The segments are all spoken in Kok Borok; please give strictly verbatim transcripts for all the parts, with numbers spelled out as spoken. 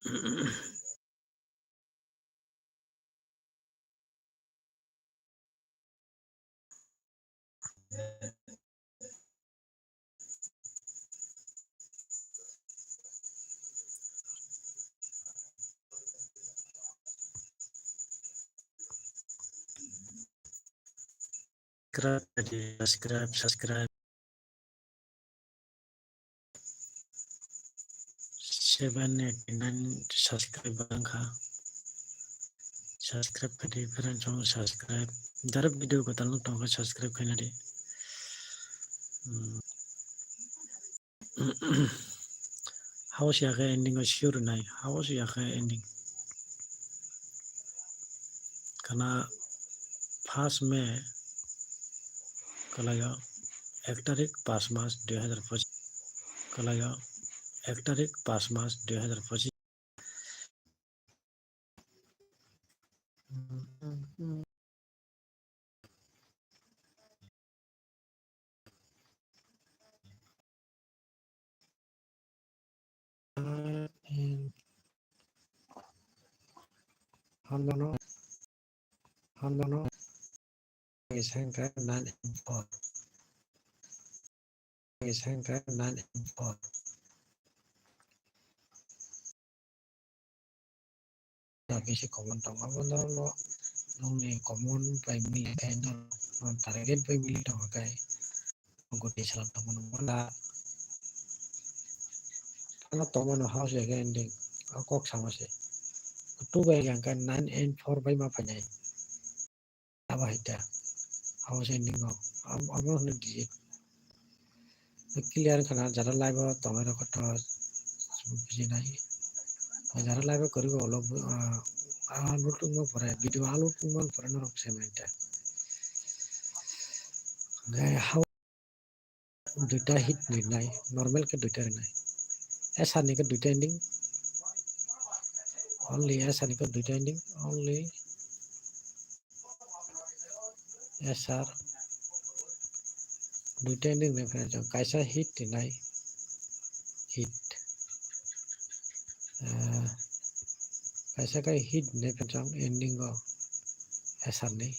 Subscribe, subscribe, subscribe. Seven eighty nine subscribe wngkha. Subscribe khaidi friends, subscribe. Jara video kwtal nuk tongkha subscribe khainadi. Hmm. Haos ya khe ending o sure nai. Haos ya khe ending. Kana first May kalayo ek tarik pas mas dui hazar pochis. Kalayo ek tarik pas mas dui hazar pochis. Hwnmano, hwnmano, sengkha nine and four, sengkha nine and four. Bisi common tongo, abo norokno nokni common bai mili khe norok target bai mili tongo khe goti sala tongmano mala. Ano tongmano house bai khe ending o kok sama se. Two bai khe nine and four bai ma phainai. Abo hai ta. Abo se ningo. Am-, abo hwnwi digit. Clear wngkha na, jara live o tongwi rokho to bujinai. Jara live o kwrwi bo ulo, ah, ah, upload wngma pore, video upload wngma pore norok se mai ta. Hwnkhe hao Duita hit rinai, normal khe duita rinai. S R ni khe duita ending. Only S R ni khe duita ending. Only S R duita ending rinai phai chwng. Kaisa hit rinai. Hit. Ah, kaisa khe hit rinai phai chwng ending o S R ni.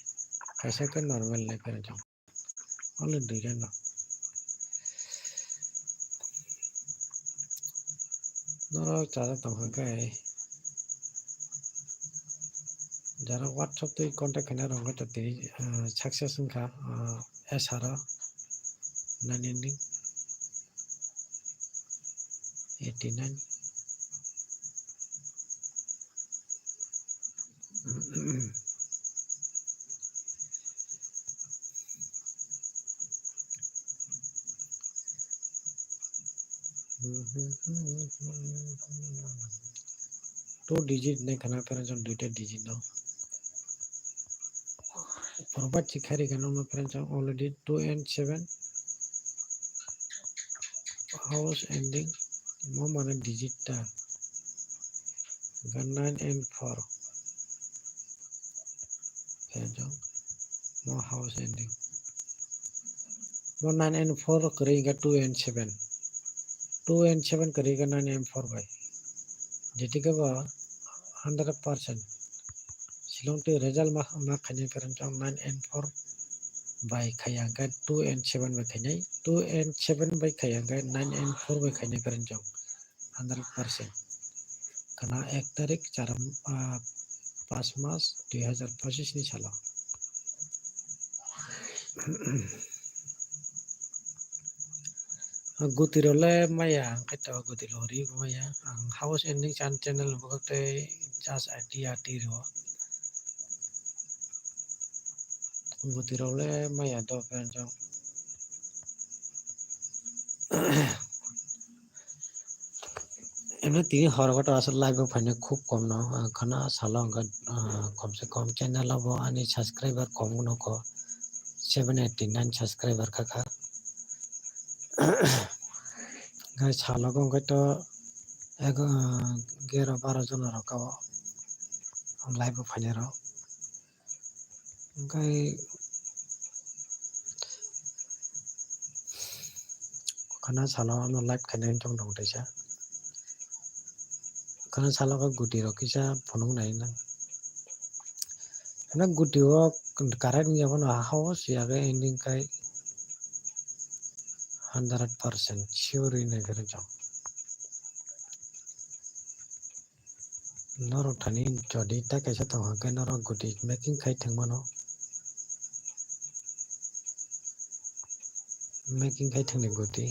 Kaisa khe normal rinai phai chwng. Only duita no. Norok chajak tongkha khe, jara WhatsApp twi contact khaina rwngkha tei, ah, success wngkha, ah, S R o nine ending eighty nine. Two digit nai khana, friends, duita digit no. Forward chikhari khana no, friends, already two and seven. House ending, mo mane digit ta. Ga nine and four. Khe jong mo house ending. Mo nine and four kwrwi ga two and seven. Two and seven kwrwi ga nine and four bai. Jeti khe bo hundred percent. Silong twi result ma, ma khainai kwrwng chong nine and four bai khaiya hwnkhe two and seven bai khainai. Two and seven bai khaiya hwnkhe nine and four bai khainai kwrwng chong. Hundred percent. Kana ek tarik char, ah, pas mas dui hazar pochis ni salo. Guti role maya, ang khe to guti rok ri maya. Ang house ending chan channel bo tei just ati ati ro. Guti role maya do pen jong. Emni tini hor kotor aswk live o phaina khub kom no, ah, khana salo hwnkha, ah, kom se kom channel o bo ani subscriber kom no kho, seven eighty nine subscriber kha kha. Hwnkhe salo hwnkhe to ego, ah, gero baro jona rok o live o phainai rok. Hwnkhe khana salo ano live khainai wng tong tong teisa. Khana salo khe guti rok kisa phunuk nai nang. Hwnba guti o current wngya phano ha o siya khe ending khai hundred percent sure wngwi nai phano chwng. Norok thani jodi tei kaisa tong hwnkhe norok guti making khai thwng mano. Making khai thwngni guti.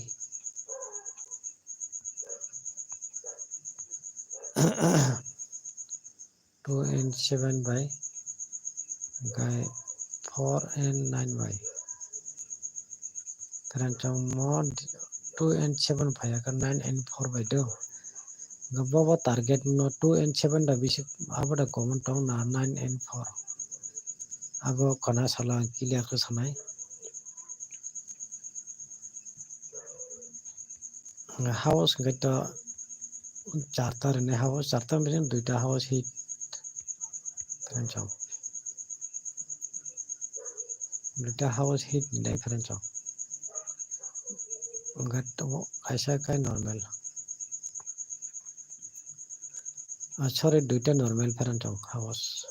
Two and seven by hwnkhe four and nine by. Karon chwng mo two and seven phaiya khe nine and four bai do. Hwnkhe bobo target no two and seven da bisi abo da common tong na nine and four. Abo khana salo ang clear khe sanai. House hwnkhe to charta rwni house, charta bising duita house hit. Friend chong. Duita house hit ni dai friend chong. Hwnkhe to kaisa khe normal. Ah, sorry, duita normal friend chong house.